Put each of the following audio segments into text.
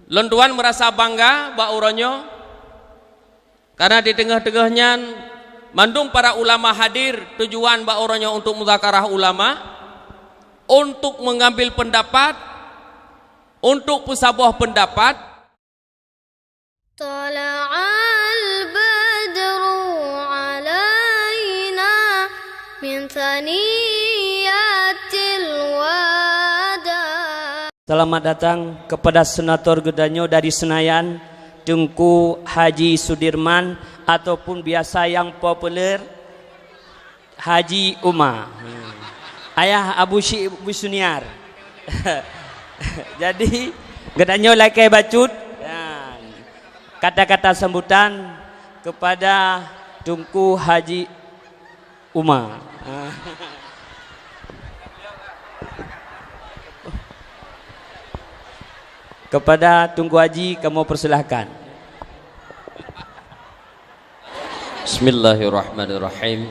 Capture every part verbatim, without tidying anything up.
Lôn tuan meurasa bangga bak uroe nyoe, karena di teungoh-teungoh nyan mandum para ulama hadir, tujuan bak uroe nyoe untuk muzakarah ulama, untuk mengambil pendapat, untuk peusaboh pendapat. طلع البدر علينا من ثنيات الوداع. Selamat datang kepada senator geutanyoe dari Senayan, Teungku Haji Sudirman, ataupun biasa yang populer, Haji Uma. Ayah Abu Syik Busuniar. Jadi, geutanyoe lakée bacut, dan kata-kata sambutan kepada Teungku Haji Uma. Kepada Teungku Haji, kamoe persilahkan. Bismillahirrahmanirrahim.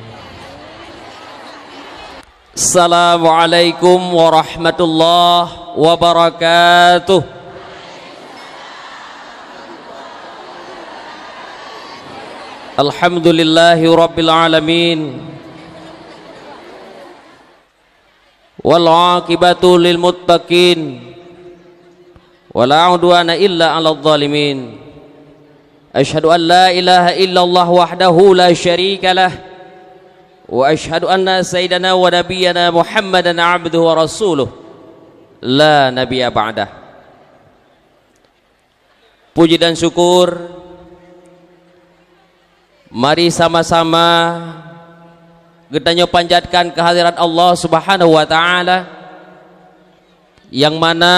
Assalamualaikum warahmatullahi wabarakatuh. Alhamdulillahi rabbil alamin. Wal aqibatu lil muttaqin. Wa la udwana illa 'alal zalimin. Asyhadu an la ilaha illallah wahdahu la syarika lah. Wa asyhadu anna sayyidana wa nabiyyana Muhammadan abduhu wa rasuluh. La nabiyya ba'dah. Puji dan syukur, mari sama-sama geutanyoe panjatkan kehadirat Allah Subhanahu wa Ta'ala, nyang mana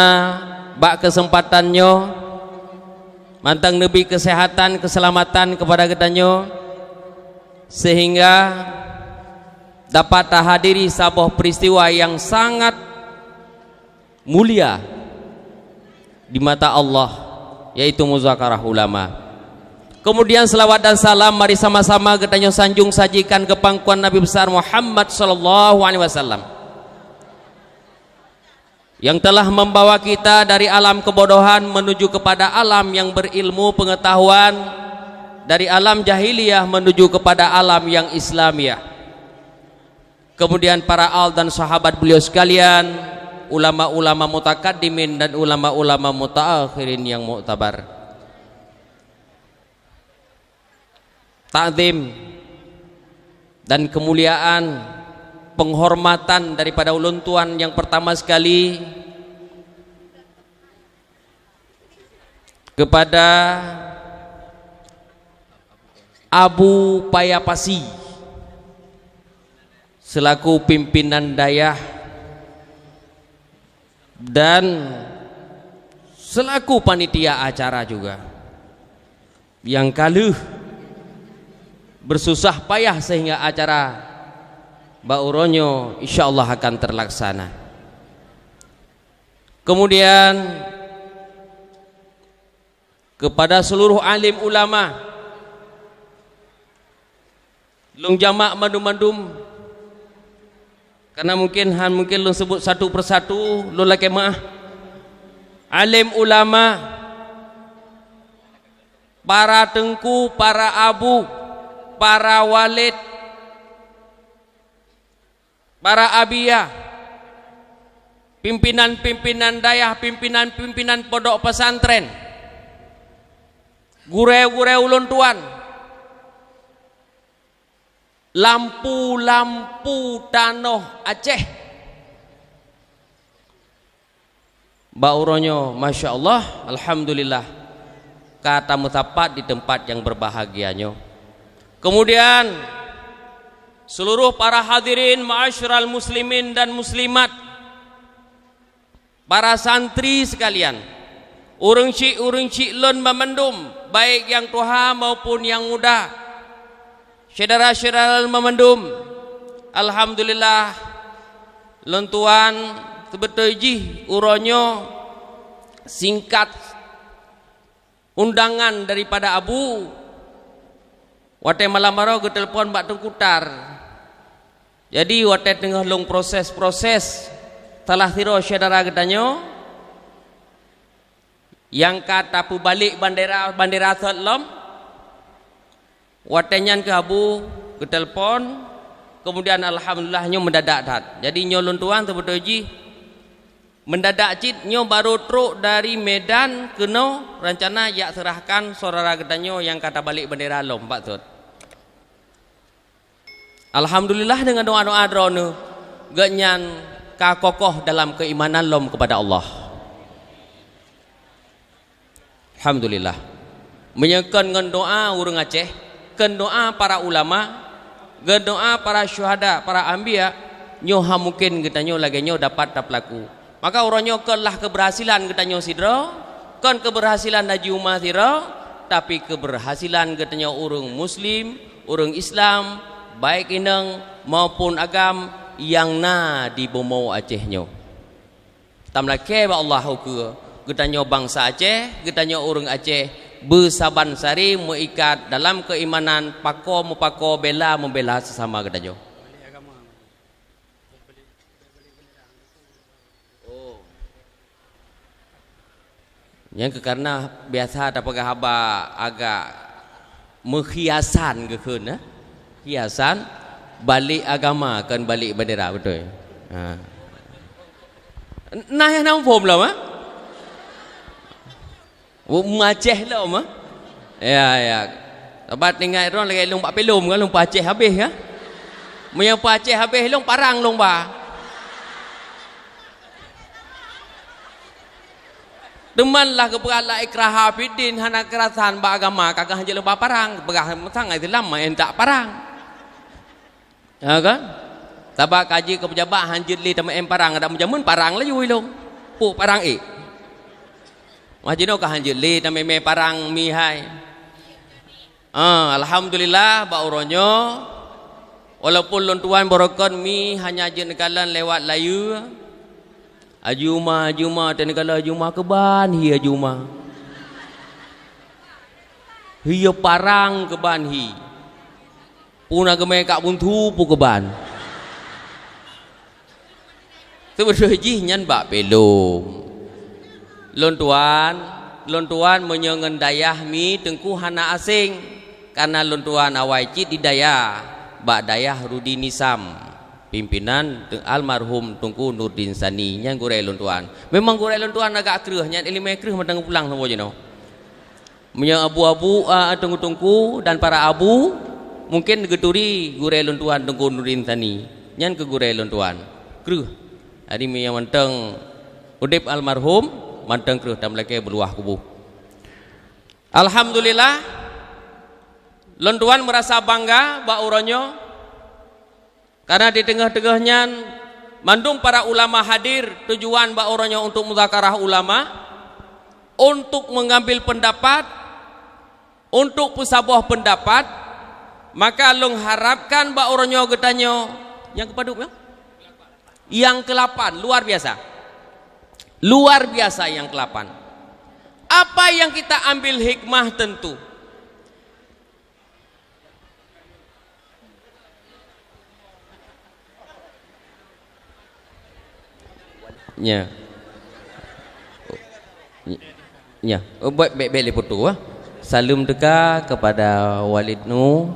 bak keuseumpatan nyoe mantong neubri keuseuhatan, keuseulamatan keupada geutanyoe, seuhingga dapat tahadiri saboh peuristiwa nyang sangat mulia di mata Allah, yaitu muzakarah ulama. Kemudian, selawat dan salam mari sama-sama geutanyoe sanjung sajikan keu pangkuan Nabi Besar Muhammad sallallahu alaihi wasallam, yang telah membawa kita dari alam kebodohan menuju kepada alam yang berilmu pengetahuan, dari alam jahiliyah menuju kepada alam yang Islamiyah. Kemudian para al dan sahabat beliau sekalian, ulama-ulama mutakaddimin dan ulama-ulama mutaakhirin yang muktabar. Takzim dan kemuliaan, penghormatan daripada ulôn tuan yang pertama sekali kepada Abu Paya Pasi selaku pimpinan dayah dan selaku panitia acara juga, nyang ka lheueh bersusah payah sehingga acara bak uroe nyoe insya Allah akan terlaksana. Kemudian, kepada seluruh alim ulama, lôn jamak mandum-mandum, karena mungkin han mungkin lôn sebut satu persatu, lôn lakée meu'ah. Alim ulama, para teungku, para abu, para walid, para abiyah, pimpinan-pimpinan dayah, pimpinan-pimpinan pondok pesantren, gurée-gurée ulôn tuan, lampu-lampu tanoh Aceh. Bak uroe nyoe, masya Allah, alhamdulillah, ka tameusapat di teumpat nyang berbahagia nyoe. Kemudian, seluruh para hadirin, ma'asyiral muslimin dan muslimat, para santri sekalian, ureuëng syik-ureuëng syik lôn banmandum, baik nyang tuha maupun nyang muda, syedara-syedara lôn banmandum, alhamdulillah, lôn tuan, seubeutôi jih uroe nyoe singkat undangan daripada Abu, watée malam baroe geutelepon bak Teungku Tar. Jadi, watée teungoh lôn proses-proses, salah sidroe syedara geutanyoe, Nyang ka tapeubalek bandera, bandera sot lom, watée nyan keuh Abu geutelepon, kemudian alhamdulillah nyoe mendadak that. Jadi nyoe lôn tuan seubeutôi jih mendadak cit nyoe barô trok dari Medan keunoe rencana jak seurahkan syedara geutanyoe nyang ka tabalek bandera lom bak sot. Alhamdulillah, deungon doa-doa droeneuh, gobnyan ka kokoh dalam keuimanan lom keupada Allah. Alhamdulillah. Meunyoe kon ngon doa ureuëng Aceh, kon doa para ulama, kon doa para syuhada, para anbiya, nyoe hana mungken geutanyoe lagée nyoe dapat tapeulaku. Maka uroe nyoe kon lah keubeurhasilan geutanyoe sidroe, kon keubeurhasilan Haji Uma sidroe, tapi keubeurhasilan geutanyoe ureuëng Muslim, ureuëng Islam, baik inong maupun agam nyang na di bumoe Aceh nyoe. Tameulakée bak Allah ukeue geutanyoe bansa Aceh, geutanyoe ureuëng Aceh beusaban sari meuikat dalam keuimanan, pakoe meupakoe, bela meubela seusama geutanyoe. Oh. Nyang keuh kareuna biasa tapeugah haba agak meuhiasan geukheun, eh? Hiasan balek agama kon balek bandera, beutôi. Ha. Nah, nyang na muphom lom, eh? Maceh lom, eh? Ya, ya. Sabat ingat droe lagée lôn bak filem kan, lôn peuaceh habéh, ya. Meunyoe peuaceh habéh lôn, parang lôn ba. Teuma lah geupeugah la ikraha fiddin, hana keurasan bak agama, ka geuh hanjeuet lôn ba parang, peugah meusan Islam meu'en tak parang. Ha kan? Sabab ka jeuet keu peujabat hanjeuet lé tameu'en parang, adak meujameun parang laju ilong. Pok parang ék. Mah jinoe ka hanjeuet lé tameu'en parang mihai. Ah, alhamdulillah bak uroe nyoe, walaupun lôn tuan barokon mi hanya jeuet neukalon lewat layeue. Haji Uma, Haji Uma, teuneukala Haji Uma keuban hi Haji Uma. Hi parang keuban hi. Puna geumé kak buntu pu keuban. Seubeutôi jih nyan bak filem. Lôn tuan, lôn tuan meunyoe ngon dayah mi teungku hana aséng, kareuna lôn tuan awai cit di dayah, bak dayah Rudi Nisam, pimpinan te-, almarhum Teungku Nurdin Sani, nyan gurée lôn tuan. Memang gurée lôn tuan agak kreueh, nyan iéleumé kreueh mantong pulang saboh jinoe. Meunyoe abu-abu, a, teungku-teungku dan para abu, mungken geuturi gurée lôn tuan Teungku Nurdin Sani. Nyan keuh gurée lôn tuan. Kreueh. Jadi meunyoe mantong udeb almarhum, mantong kreueh tameulakée beuluwah kubu. Alhamdulillah, lôn tuan meurasa bangga bak uroe nyoe. Karena di teungoh-teungoh nyan, mandum para ulama hadir, tujuan bak uroe nyoe untuk muzakarah ulama, untuk mengambil pendapat, untuk peusaboh pendapat, maka lôn harapkan bak uroe nyoe geutanyoe nyang keupadub, ya? Yang kelapan, luar biasa. Luar biasa yang kelapan. Apa yang kita ambil hikmah tentu? Nya. Nya. Oh, buat bek-bek lé foto, ah. Saleuem teuka kepada Walid Nu.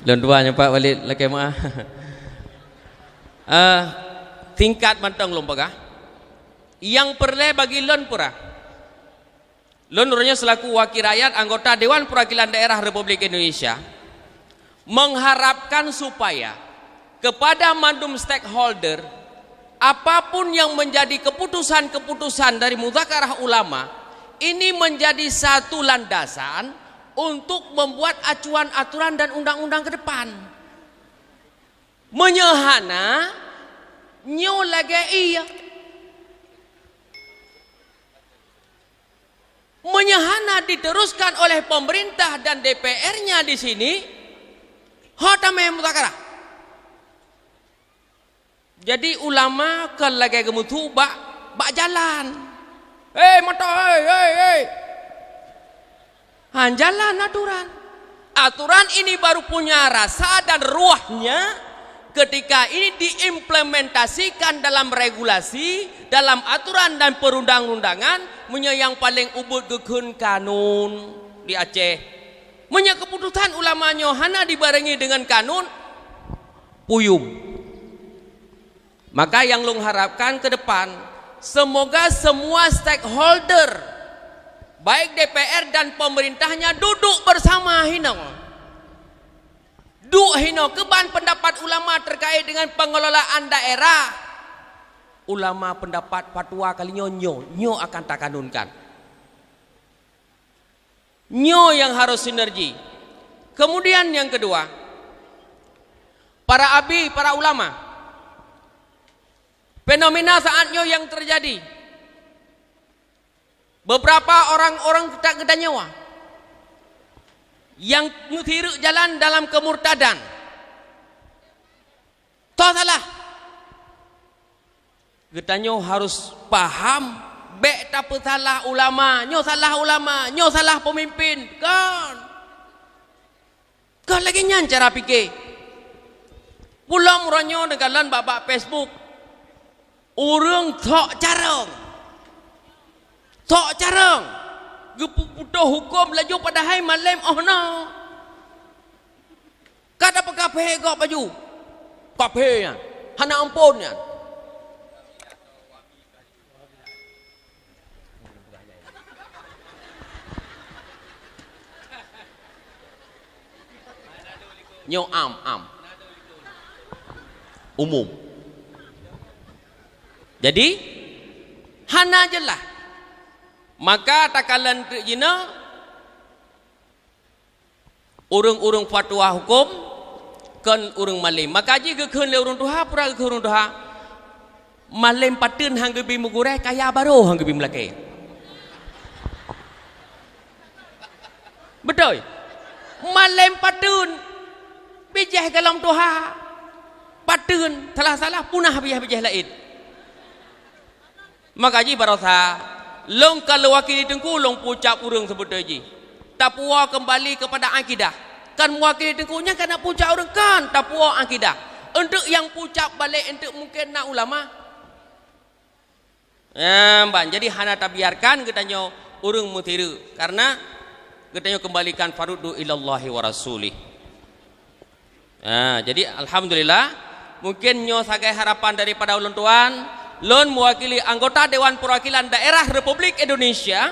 Lôn tuan nyoe Pak Walid lakée meuah. Ah, singkat mantong lôn peugah. Nyang peureulée bagi lôn peurah. Lôn uroe nyoe selaku wakil rakyat anggota Dewan Perwakilan Daerah Republik Indonesia mengharapkan supaya kepada mandum stakeholder, apapun yang menjadi keputusan-keputusan dari muzakarah ulama, ini menjadi satu landasan untuk membuat acuan aturan dan undang-undang ke depan. Meunyoe hana, nyoe lagée ié. Meunyoe hana diteruskan oleh pemerintah dan D P R-nya di sini, ho tamé muzakarah. Jadi ulama kon lagée geumeusu bak, bak jalan. Hei, moto, hei, hei, hei. Han jalan aturan. Aturan ini baru punya rasa dan ruahnya Ketika ini diimplementasikan dalam regulasi, dalam aturan dan perundang-undangan, meunyoe nyang paleng ubit geukheun kanun di Aceh. Meunyoe keuputusan ulama nyoe hana dibarengi deungon kanun, puyum. Maka nyang lôn harapkan ke depan, semoga semua stakeholder, baik D P R dan pemerintahnya, duduk bersama hinoe. Duek hinoe keuban pendapat ulama terkait dengan pengelolaan daerah. Ulama pendapat fatwa kali nyoe, nyoe, nyoe akan takanunkan. Nyoe nyang harus sinergi. Kemudian nyang kedua, para abi, para ulama. Fenomena saat nyoe nyang terjadi. Beberapa orang-orang tak geutanyoe nyang meusireuk jalan dalam kemurtadan. Toh salah. Geutanyoe harus paham, bék tapeusalah ulama, nyoe salah ulama, nyoe salah pemimpin. Kon. Kon lagée nyan cara pike. Pulang uroe nyoe neukalon bak-bak Facebook. Ureuëng sok carông. Sok carông. Geupeu-, putôh huköm laju padahai malém óh noe. Ka tapeukaphé gob baju. Kaphé nyan. Hana amphon nyan. Nyoe am, am. Umum. Jadi, hana jeulaih. Maka takalon teuk jinoe, ureuëng-ureuëng fatwa huköm kon ureuëng malém. Maka jih geukheun lé ureuëng tuha, pura geukheun ureuëng tuha, malém pateuen han geubi meugurée, kaya barô han geubi meulakée. Beutôi? Malém pateuen, bijéh golom tuha, pateuen, salah-salah punah bijéh-bijéh laén. Maka jih barosa, lôn ka lôn wakili teungku, lôn peucab ureuëng seubeutôi jih. Tapuwoe keumbali keupada akidah. Kan meuwakili teungku nyan kana peucab ureuëng, kan tapuwoe akidah. Eunteuk nyang peucab balek eunteuk mungken na ulama. Nyan ban, jadi hana tabiarkan geutanyoe ureuëng meusireuk, karena geutanyoe keumbalikan faruddu ilallahi wa rasulih. Ha, jadi alhamdulillah, mungkin nyoe sagai harapan daripada ulôn tuan, lôn mewakili anggota Dewan Perwakilan Daerah Republik Indonesia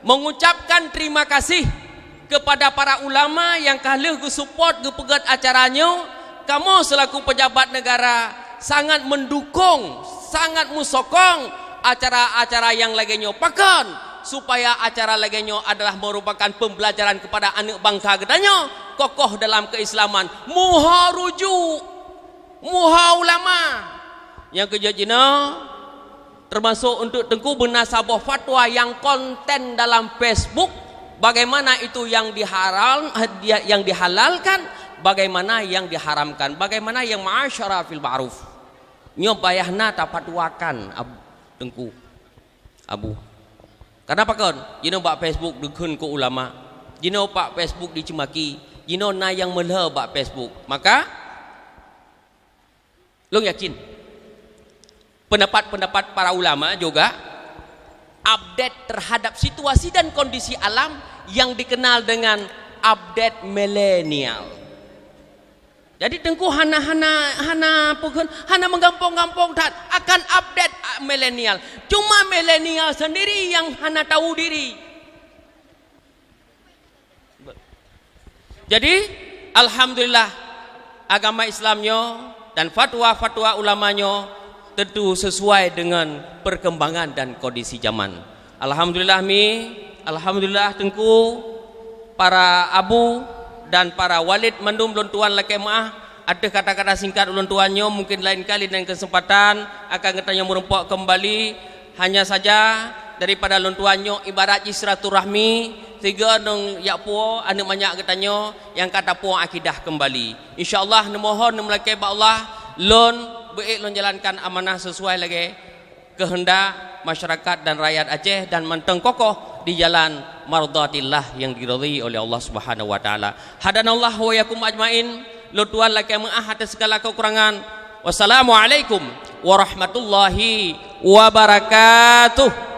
mengucapkan terima kasih kepada para ulama nyang ka lheueh geusupport geupeugét acara nyoe, kamoe selaku pejabat negara sangat mendukung, sangat meusokong acara-acara nyang lagée nyoe. Pakon? Supaya acara lagée nyoe adalah merupakan pembelajaran kepada aneuk bangsa geutanyoe, kokoh dalam keislaman, muha rujuk, muha ulama. Nyang keujeuet jinoe, termasuk untuk teungku beuna saboh fatwa nyang konten dalam Facebook, bagaimana itu yang diharam, yang dihalalkan, bagaimana yang diharamkan, bagaimana yang ma'asyara fil ma'ruf. Nyoe payah na tafatwakan, Ab-, Teungku, Abu. Kenapa kon? Jinoe bak Facebook dikheun keu ulama. Jinoe bak Facebook dicemaki. Jinoe na nyang meulhö bak Facebook. Maka, lôn yakin, pendapat-pendapat para ulama juga update terhadap situasi dan kondisi alam yang dikenal dengan update milenial. Jadi Teungku hana, hana, hana peugah, hana meugampông-gampông that akan update, ah, milenial. Cuma milenial sendiri yang hana tahu diri. Jadi, alhamdulillah, agama Islam nyoe dan fatwa-fatwa ulama nyoe tentu sesuai dengan perkembangan dan kondisi zaman. Alhamdulillah, Mi, alhamdulillah, Teungku, para abu dan para walid mandum, lôn tuan lakée meu'ah ateueh kata-kata singkat ulôn tuan nyoe. Mungkin lain kali dan kesempatan akan geutanyoe meurumpok kembali. Hanya saja daripada lôn tuan nyoe ibarat jih silaturahmi, sigoe ngon jak puwoe aneuk manyak geutanyoe nyang ka tapuwoe akidah kembali. Insya Allah, neumohon neumeulakée bak Allah, lôn beuék lôn jalankan amanah sesuai lagée keuheundak masyarakat dan rakyat Aceh dan mantong kokoh di jalan mardhatillah yang diridhai oleh Allah Subhanahu wa Taala. Hadanallahu wa iyyakum ajmain. Lôn tuan lakée meu'ah atas segala kekurangan. Wassalamualaikum warahmatullahi wabarakatuh.